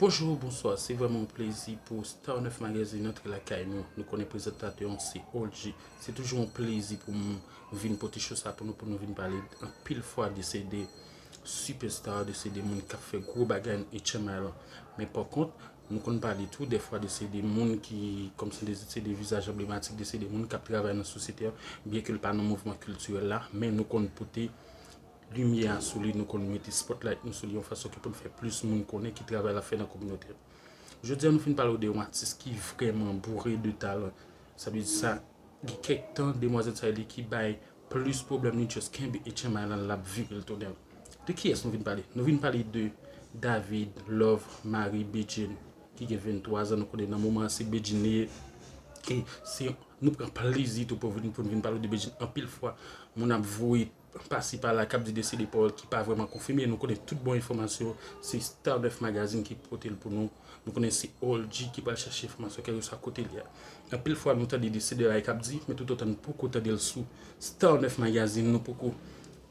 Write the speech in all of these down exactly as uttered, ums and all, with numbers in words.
Bonjou, bonswa, se vrèman yon plezi pou Star nèf Magazine antre lakay nou. Nou konnen prezantatè an se Old G. Se toujou yon plezi pou m vin pote show sa pou nou, pou nou vin pale anpil fwa de se de superstar, de se de moun k ap fè gwo bagay nan H M I lan. Men pa kont, nou konn pale tou dèfwa de se de moun ki, kòmsi de, se de vizaj anblematik, de se de moun k ap travay nan sosyete an, byenke l pa nan mouvman kiltirèl la, men nou konn pote limyè a sou li, nou konn mete spotlight nou sou li yon fason ki pou n fè plis moun konnen ki travay l ap fè nan kominote a. Jodi a, nou fin pale w de yon atis ki vrèman boure de talan. Sa vle di sa, gen kèk tan, demwazèl sa li ki bay plis pwoblèm, li just kenbe H M I lan, l ap vire l tounen. De kiyès nou vin pale? Nou vin pale de David Love Marie Bedjine, ki gen venntwa zan. Nou konnen nan moman an se Bedjine li ye. E se, nou pran plezi tou pou vin, pou n vin pale w de Bedjine. Anpil fwa, moun ap voye pasi pala k ap di de se de pawòl ki pa vrèman konfime. Nou konnen tout bon enfòmasyon, se Star nèf Magazine ki pote l pou nou. Nou konnen se Old G ki pral chache enfòmasyon kèlkeswa kote li a. Anpil fwa nou tande de se de bagay k ap di, men toutotan nou poko tande l sou Star nèf Magazine, nou poko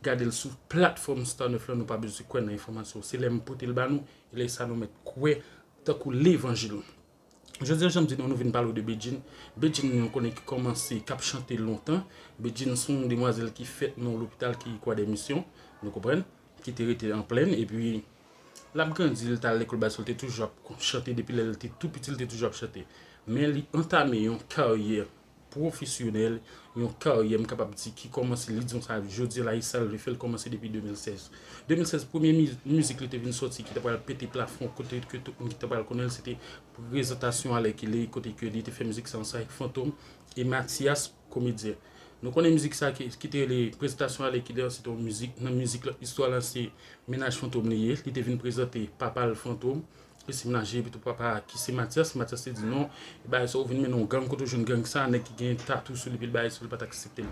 gade l sou platfòm Star nèf lan, nou pa bezwen kwè nan enfòmasyon. Se lè m pote l ba nou, e lè sa nou mèt kwè tankou levanjil. Jodi a, jan m di nou, nou vin pale w de Bedjine. Bedjine, nou konnen ki kòmanse, k ap chante lontan. Bedjine se yon demwazèl ki fèt nan yon lopital ki Kwadèmisyon, nou konprann, ki te rete an Plèn. Epi, l ap grandi, l t al lekòl, bagay sa, l te toujou ap chante depi lè l te tou piti, l te toujou ap chante. Men li antame yon karyè pwofesyonèl, yon karyè, m kapab di, ki kòmanse, li di nou sa, jodi a la, e sa l vle fè, l kòmanse depi de mil sèz. De mil sèz, premye mi-, mizik li te vin sòti, ki te pral pete plafon, kote ke tout moun ki te pral konnen l, se te Prezantasyon Alèkile, kote ke li te fè mizik sa ansanm avèk Fantom e Mathias, komedyen. Nou konnen mizik sa ki, ki te rele Prezantasyon Alèkile an, se te yon mizik, nan mizik la, istwa la, se mennaj Fantom li ye, li te vin prezante papa l Fantom, e se mennaj li, epi tou papa ki se Mathias, Mathias te di non, e bagay sa ou vin mennen yon gang, kote w jwenn gang sa, nèg ki gen tatou sou li, epi l bagay sou li pa t aksepte l.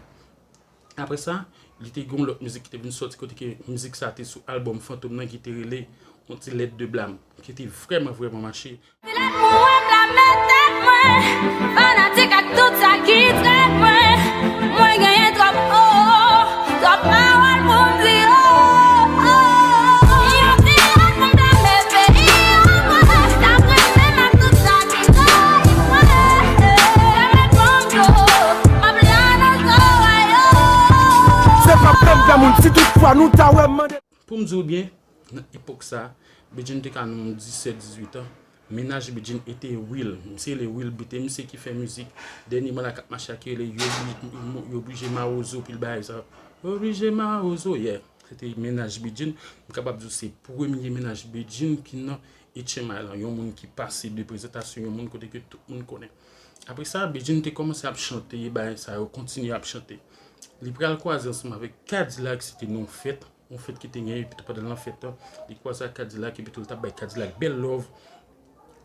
Apre sa, li te gen yon lòt mizik ki te vin sòti kote ke mizik sa te sou albòm Fantom nan ki te rele On ti lèt de blam, ki te vrèman, vrèman mache. Filèt mwen, m la mete mwen, fanatik ak tout sa ki trèt mwen. Mwen genyen twòp, oh, oh, twòp pawòl pou m di, oh, oh, oh. Yon ti lèt pou m blame peyi an mwen, t ap renmen m ak tout sa ki trèt mwen. Lè m met pon m dlo, m ap la nan travay, oh. Se pa pèp granmoun, si tout fwa nou ta wè m mande. Pou m di w byen, nan epòk sa, Bedjine te ka nan disèt, dizuit an. Mennaj Bedjine e te Will. Misye rele Will Beat, e misye ki fè mizik dènyèman la k ap mache a ki rele Yo Bli-, Yo Blije Mawozo, pil bagay sa. Yo Blije Mawozo, yeah. Se te mennaj Bedjine. M kapab di w se premye mennaj Bedjine ki nan H M I lan. Yon moun ki pase de prezantasyon, yon moun kote ke tout moun konnen. Apre sa, Bedjine te kòmanse ap chante, bagay sa yo, kontinye ap chante. Li pral kwaze ansanm avèk Kadilak, se te nan yon fèt. Yon fèt ki te genyen, epi tou pandan l nan fèt lan, li kwaze ak Kadilak, epi tou l t ap bay Kadilak bèl love.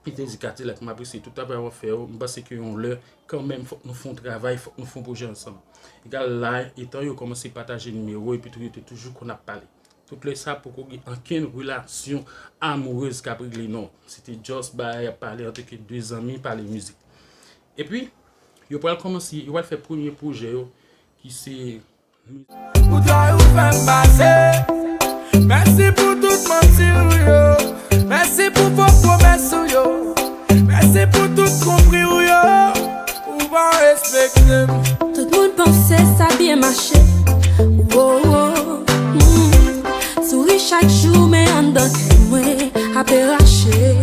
Li te di Kadilak, m apresye tout travay w ap fè yo, m panse ke yon lè, kanmenm, fòk nou fè yon travay, fòk nou fè yon pwojè ansanm. Egal la, etan yo kòmanse pataje nimewo, epi tou yo te toujou konn ap pale. Tout lè sa, poko gen ankenn relasyon amourèz k ap regle, non. Se te just bagay ap pale antanke de zanmi, pale mizik. Epi, yo pral kòmanse, yo pral fè premye pwojè yo, ki se Pou travay ou fè m pase. Mèsi pou tout manti ou yo. Mèsi pou fo pwomès ou yo. Mèsi pou tout twonpri ou yo. Ou pa respekte m. Tout moun panse sa byen mache. Wo, wo, mm. Souri chak jou, men anndan kè mwen ape rache.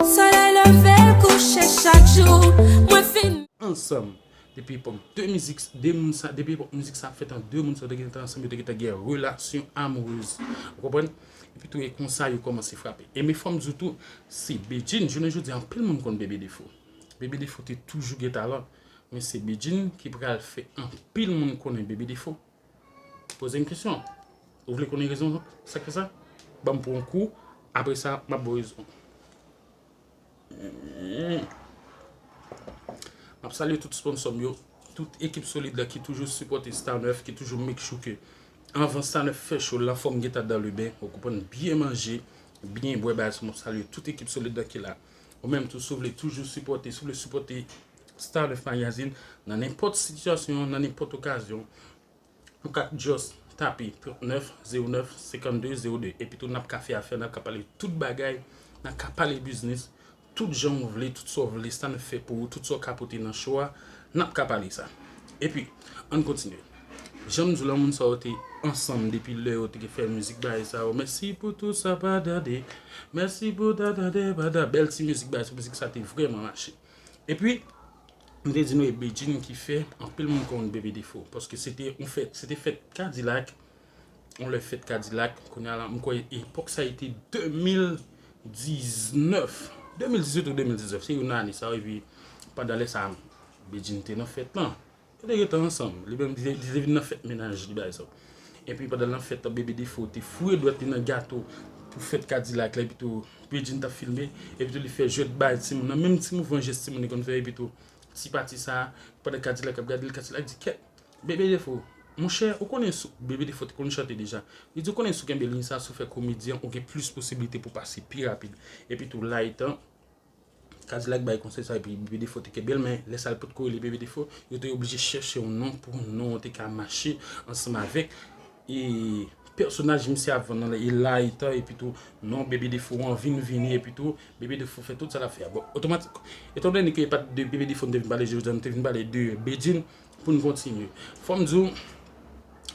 Solèy leve l kouche chak jou, mwen fin. Ansanm. Depi epòk de mizik, de moun sa, depi epòk mizik sa ap fèt an, de moun sa yo te gentan ansanm, yo te gentan gen relasyon amourèz. Ou konprann? Epi tou, e konsa yo kòmanse frape. E men fò m di w tou, se Bedjine, jounen jodi a, anpil moun konn Bebe Defo. Bebe Defo te toujou gen talan, men se Bedjine ki pral fè anpil moun konnen Bebe Defo. Poze m kesyon. Ou vle konnen rezon sa k fè sa? Ban m pran yon kou, apre sa, m ap ba w rezon. M ap salye tout sponsò m yo, tout ekip solid la ki toujou sipòte Star nèf, ki toujou make sure ke anvan Star nèf fè show l, anfòm gentan dans le bain, ou konprann, byen manje, byen bwè, bagay sa, m ap salye tout ekip solid la ki la. Ou menm tou, si w vle toujou sipòte, si w vle sipòte Star nèf Magazine, nan nenpòt sitiyasyon, nan nenpòt okazyon, ou ka just tape trannèf zewo nèf senkannde zewo de. Epi tou, n ap ka fè afè, n ap ka pale tout bagay N a ka pale biznis, tout jan w vle, tout sa w vle, sa n ap fè pou ou, tout sa w ka pote nan show a, n ap ka pale sa. Epi, ann kontinye. Jan m di w la, moun sa yo te ansanm depi lè yo te fè mizik bagay sa yo. Mèsi pou tout sa, pa dade. Mèsi pou dadade, pa da. Bèl ti mizik bagay sa, mizik sa te vrèman mache. Epi, m te di nou e Bedjine ki fè anpil moun konn Bebe Defo. Paske se te yon fèt, se te fèt Kadilak, yon lè fèt Kadilak, kounye a la, m kwè epòk sa e te de mil diznèf, de mil dizuit ou de mil diznèf, se youn nan ane sa yo, epi pandan lè sa, Bedjine te nan fèt lan. Yo te gentan ansanm, li menm, li te, li te vin nan fèt mennaj li, bagay sa yo. Epi pandan l nan fèt lan, Bebe Defo te foure dwèt li nan gato pou fèt Kadilak la, epi tou, Bedjine t ap filme, epi tou li fè jwèt bay timoun nan, menm ti mouvman jès timoun li konn fè, epi tou, ti pati sa, pandan Kadilak ap gade l, Kadilak di, kèt, Bebe Defo, monchè, ou konnen si w, Bebe Defo te konn chante deja. Li di, ou konnen si w kenbe liy sa, si w fè komedyen, ou gen plis posiblite pou pase pi rapid. Epi tou, la etan, Kadilak bay konsèy sa, epi Bebe Defo te kenbe l, men lè sa l potko rele Bebe Defo, yo te oblije chèche yon non pou non an te ka mache ansanm avèk, e, pèsonaj misye ap vann nan, e la etan, epi tou, non Bebe Defo an vin vini, epi tou, Bebe Defo fè tout sa l ap fè a. Bon, otomatik, etandone ke e pa t de Bebe Defo n te vin pale jodi a, n te vin pale de Bedjine pou n kontinye. Fò m di w,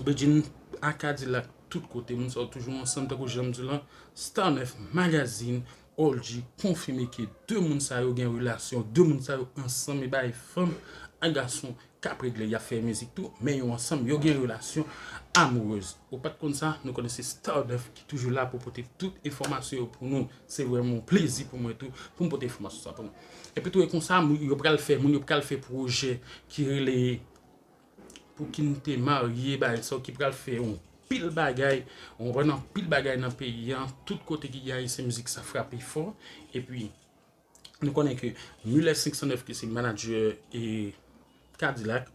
Bedjine a Kadilak tout kote, moun sa yo toujou ansanm, tankou jan m di w lan, Star nèf Magazine, Oldji konfime ke de moun sa yo gen relasyon, de moun sa yo ansanm, e bay fanm ak gason k ap regle, y ap fè mizik tou, men yo ansanm, yo gen relasyon amourez. Ou pa t konn sa, nou konnen se Star nèf ki toujou la pou pote tout enfòmasyon yo pou nou. Se vrèman yon plezi pou mwen tou, pou m pote enfòmasyon sa pou nou. Epi tou, e konsa, moun yo pral fè, moun yo pral fè pwojè ki rele Pou ki n te marye, bagay sa yo ki pral fè yon pil bagay, ou konprann, anpil bagay nan peyi an, tout kote ki gen ayisyen, mizik sa frape fò. Epi, nou konnen ke Muller senk san nèf ki se manadjè e Kadilak,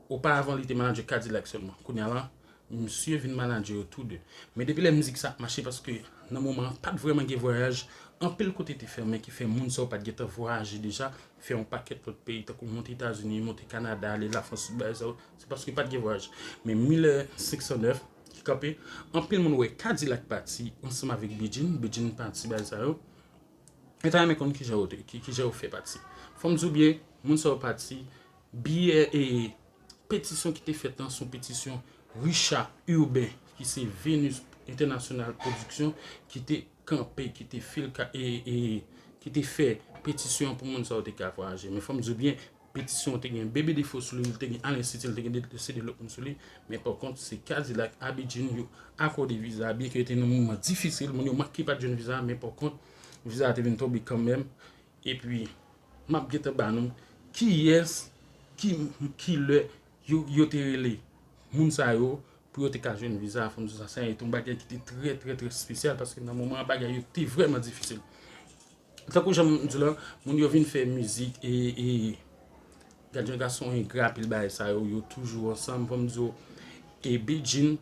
oparavan li te manadjè Kadilak sèlman. Kounye a la, misye vin manadjè yo tou de. Men depi lè mizik sa ap mache, paske nan moman an, pa t vrèman gen vwayaj, anpil kote te fèmen, ki fè moun sa yo pa t gentan vwayaje deja, fè yon pakèt lòt peyi, tankou monte Etazini, monte Kanada, ale Lafrans, tout bagay sa yo, se paske pa t gen vwayaj. Men Muller senk san nèf ki kanpe, anpil moun wè Kadilak pati ansanm avèk Bedjine, Bedjine pati, bagay sa yo. Mwen ta renmen konn kijan yo te, ki, kijan yo fè pati. Fò m di w byen, moun sa yo pati, biyè e petisyon ki te fèt lan, se yon petisyon Richard Urbain, ki se Venus International Production, ki te kanpe, ki te fil ka, e, e, ki te fè petisyon an pou moun sa yo te ka vwayaje. Men fò m di w byen, petisyon an te gen Bebe Defo sou li, li te gen Alain Sitti, li te gen de, de, se de lòt moun sou li. Men pa kont, se Kadilak a Bedjine yo akòde viza, byen ke yo te nan moman difisil, moun yo manke pa t jwenn viza, men pa kont, viza a te vin tonbe kanmenm. Epi, m ap gentan ba nou kiyès, ki, ki lè yo, yo te rele moun sa yo pou yo te ka jwenn viza. Fò m di sa, sa se yon bagay ki te trè, trè, trè espesyal, paske nan moman an, bagay yo te vrèman difisil. Tankou jan m di w lan, moun yo vin fè mizik e, e Gadyen gason engra, pil bagay sa yo, yo toujou ansanm, fò m di w, e Bedjine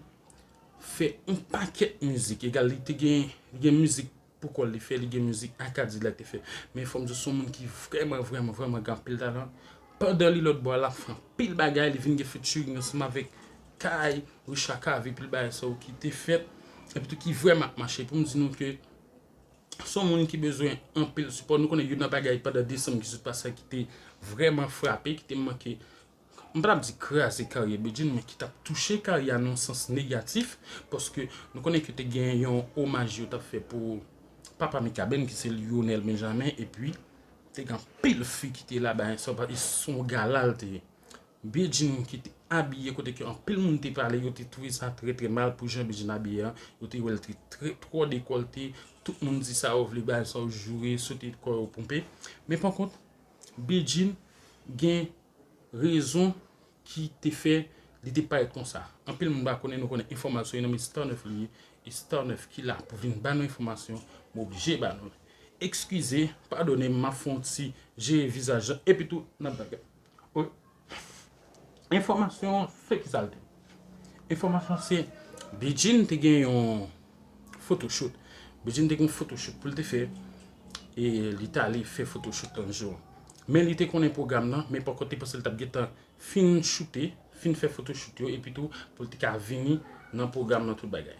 fè yon pakèt mizik, egal li te gen, li gen mizik pou kò l li fè, li gen mizik a Kadilak te fè. Men fò m di w, se yon moun ki vrèman, vrèman, vrèman gen anpil talan. Pandan li lòt bò a, l ap fè anpil bagay, li vin gen featuring ansanm avèk Kay, Richard Cavé, pil bagay sa yo ki te fèt, epi tou ki vrèman ap mache. Pou m di nou ke se yon moun ki bezwen anpil sipò. Nou konnen youn nan bagay pandan desanm ki sot pase a ki te vrèman frape, ki te manke, m pa t ap di kraze karyè Bedjine, men ki t ap touche karyè a nan yon sans negatif, paske nou konnen ke te gen yon omaj yo t ap fè pou papa Mikaben, ki se Lionel Benjamin, epi te gen anpil fi ki te la, bagay sa, e se yon gala l te ye. Bedjine ki te abiye kote ke anpil moun te pale, yo te twouve sa trè, trè mal pou jan Bedjine abiye an. Yo te wè l te trè, twò dekòlte. Tout moun di sa yo vle, bagay sa yo joure, sote kò yo ponpe. Men pa kont, Bedjine gen rezon ki te fè li te parèt konsa. Anpil moun pa konnen, nou konnen enfòmasyon yo nan men Star nèf li ye. E Star nèf ki la pou vin ba nou enfòmasyon, m oblije ba nou l. Eskize, padone m, m ap fè yon ti jere vizaj lan, epi tou, n ap bagay. Enfòmasyon an, se ki sa l te? Enfòmasyon an se Bedjine te gen yon photoshoot. Bedjine te gen yon photoshoot pou l te fè, e li t ale fè photoshoot lan jou an. Men li te konnen pwogram nan, men pa kont, li panse l t ap gentan fin choute, fin fè photoshoot yo, epi tou pou l te ka vini nan pwogram nan, tout bagay.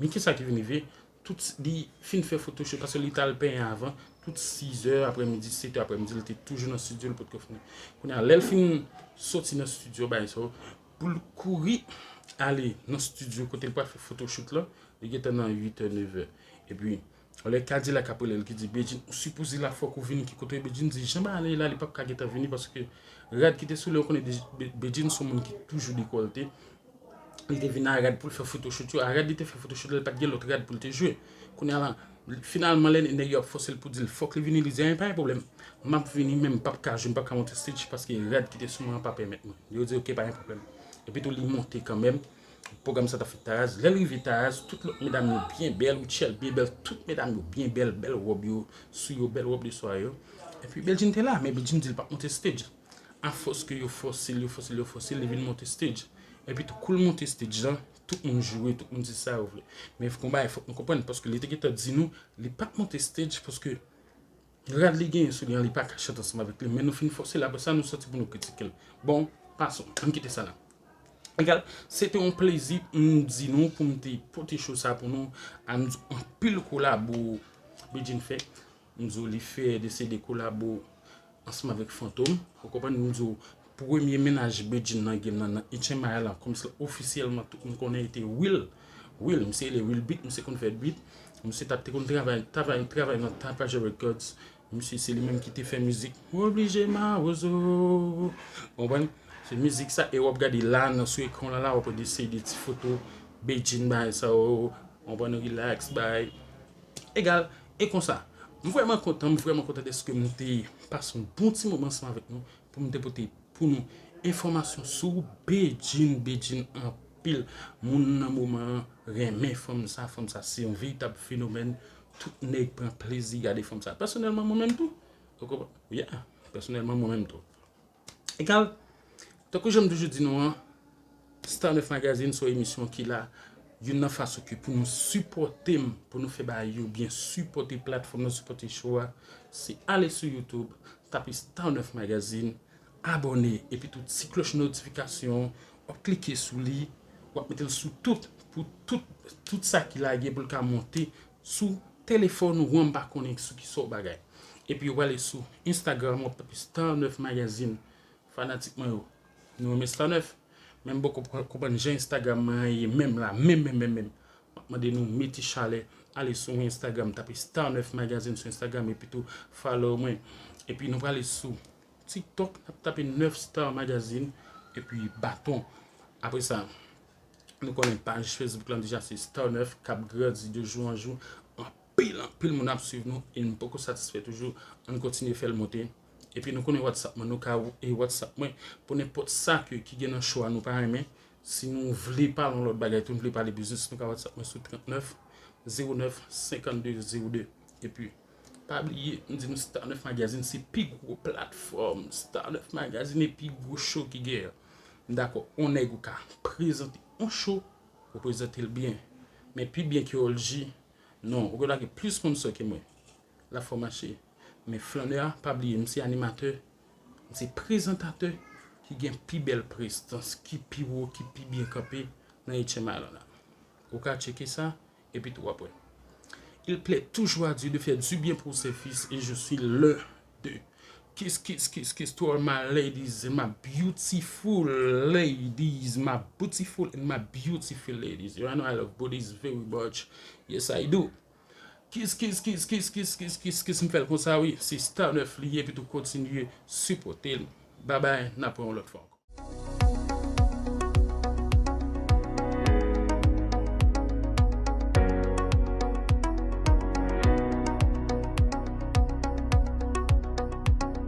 Men kisa ki vin rive? Tout, li fin fè photoshoot paske li t al penyen avan. Tout sizè aprèmidi, setè aprèmidi, li te toujou nan estidyo, li potko fini. Kounye a, lè l fin soti nan estidyo, bagay sa yo, pou l kouri ale nan estidyo kote l pral fè photoshoot la, li gentan nan uitè, nevè. Epi, lè Kadilak ap rele l, ki di, "Bedjine, ou sipoze la, fòk ou vini, ki kote w ye?" Bedjine di, "Jan bagay la ye la, li p ap ka gentan vini paske rad ki te sou li, ou konnen Be-, Be-, Bedjine se yon moun ki toujou dekòlte." Li te vin a rad pou l fè photoshoot yo. A rad li te fè photoshoot la, li pa t gen lòt rad pou l te jwe. Kounye a la, finalman, lè nèg yo ap fòse l pou di l fòk li vini, li di, "Anyen, pa gen pwoblèm. M ap vini, men m p ap ka jwe, m p ap ka monte stage paske rad ki te sou mwen an pa pèmèt mwen." Yo di, "Oke, pa gen pwoblèm." Epi tou, li monte kanmenm. Pwogram sa t ap fèt Taraz. Lè l rive Taraz, tout lòt medam yo byen bèl, Rutshelle byen bèl, tout medam yo byen bèl, bèl wòb yo sou yo, bèl wòb de sware yo. Epi Bedjine te la, men Bedjine di l p ap monte stage. Afòs ke yo fòse l, yo fòse l, yo fòse l, li vin monte stage. Epi tou, kou l monte stage lan, tout moun joure, tout moun di sa yo vle. Men fòk yon bagay, fòk nou konprann, paske li te gentan di nou, li p ap monte stage, paske rad li genyen sou li an, li pa ka chante ansanm avèk li. Men nou fin fòse l, apre sa, nou sòti pou nou kritike l. Bon, pason, ann kite sa la. Egal, se te yon plezi, m di nou, pou m te pote show sa pou nou, a m di anpil kolabo Bedjine fè. M di w li fè de se de kolabo ansanm avèk Fantom. Ou konprann? M di w, premye mennaj Bedjine nan game nan, nan H M I lan, kòmsi ofisyèlman tout moun konnen, li te Will. Will, misye rele Will Beat, misye konn fè beat. Misye t ap te konn travay, travay, travay nan Tapajè Records. Misye se li menm ki te fè mizik Oblije Mawozo. Ou konprann? Se mizik sa, e w ap gade la, nan sou ekran w la, la, w ap wè de se de ti foto Bedjine, bagay sa yo, ou konprann, relax, bagay. Egal, e konsa, m vrèman kontan, m vrèman kontan dèske m te pase yon bon ti moman ansanm avèk nou, pou m te pote pou nou enfòmasyon sou Bedjine, Bedjine anpil. Moun nan moman an renmen fanm sa, fanm sa se yon veritab fenomèn. Tout nèg pran plezi gade fanm sa. Pèsonèlman, mwen menm tou. Ou konprann? Yeah, pèsonèlman, mwen menm tou. Egal, tankou jan m toujou di nou an, Star nèf Magazine se yon emisyon ki la, youn nan fason ke pou nou sipòte m, pou nou fè bagay yo byen, sipòte platfòm nan, sipòte show a, se ale sou YouTube, tape Star nèf Magazine, abòne, epi tou ti klòch notifikasyon, w ap klike sou li, w ap mete l sou tout, pou tout, tout sa ki lage pou l ka monte sou telefòn ou an, m pa konnen sou ki sòt bagay. Epi w ale sou Instagram, w ap tape Star nèf Magazine. Fanatik mwen yo, nou renmen Star nèf? Men m poko konprann jan Instagram mwen an ye menm la, menm, menm, menm, menm. M ap mande nou mete chalè, ale sou Instagram, tape Star nèf Magazine sou Instagram, epi tou follow mwen. Epi nou prale sou TikTok, n ap tape nèf Star Magazine, epi baton. Apre sa, nou konnen paj Facebook lan deja se Star nèf k ap grandi de jou an jou. Anpil, anpil moun ap swiv nou e nou poko satisfè toujou. Ann kontinye fè l monte. Epi nou konnen WhatsApp mwen, nou ka e WhatsApp mwen pou nenpòt sa ke, ki gen nan show a nou pa renmen. Si nou vle pale yon lòt bagay tou, nou vle pale biznis, nou ka WhatsApp mwen sou trannèf zewo nèf senkannde zewo de. Epi, pa bliye, m di nou Star nèf Magazine se pi gwo platfòm. Star nèf Magazine e pi gwo show ki gen. M dakò, yon nèg ou ka prezante yon show, ou prezante l byen. Men pi byen ke O L G, non, ou gen dwa gen plis sponsor ke mwen. Lafwa mache. Men flannè a, pa bliye, m se animatè, m se prezantatè ki gen pi bèl prestans, ki pi wo, ki pi byen kanpe nan H M I lan la. Ou ka tcheke sa, epi tou w ap wè. Il plaît toujours à Dieu de faire du bien pour ses fils et je suis l'un d'eux. Kiss, kiss, kiss, kiss to all my ladies and my beautiful ladies, my beautiful and my beautiful ladies. You know I love booties very much. Yes, I do. Kiss, kiss, kiss, kiss, kiss, kiss, kiss, kiss, m fè l konsa, wi. Se Star nèf li ye, epi tou kontinye sipòte l. Babay, n ap wè yon lòt fwa ankò.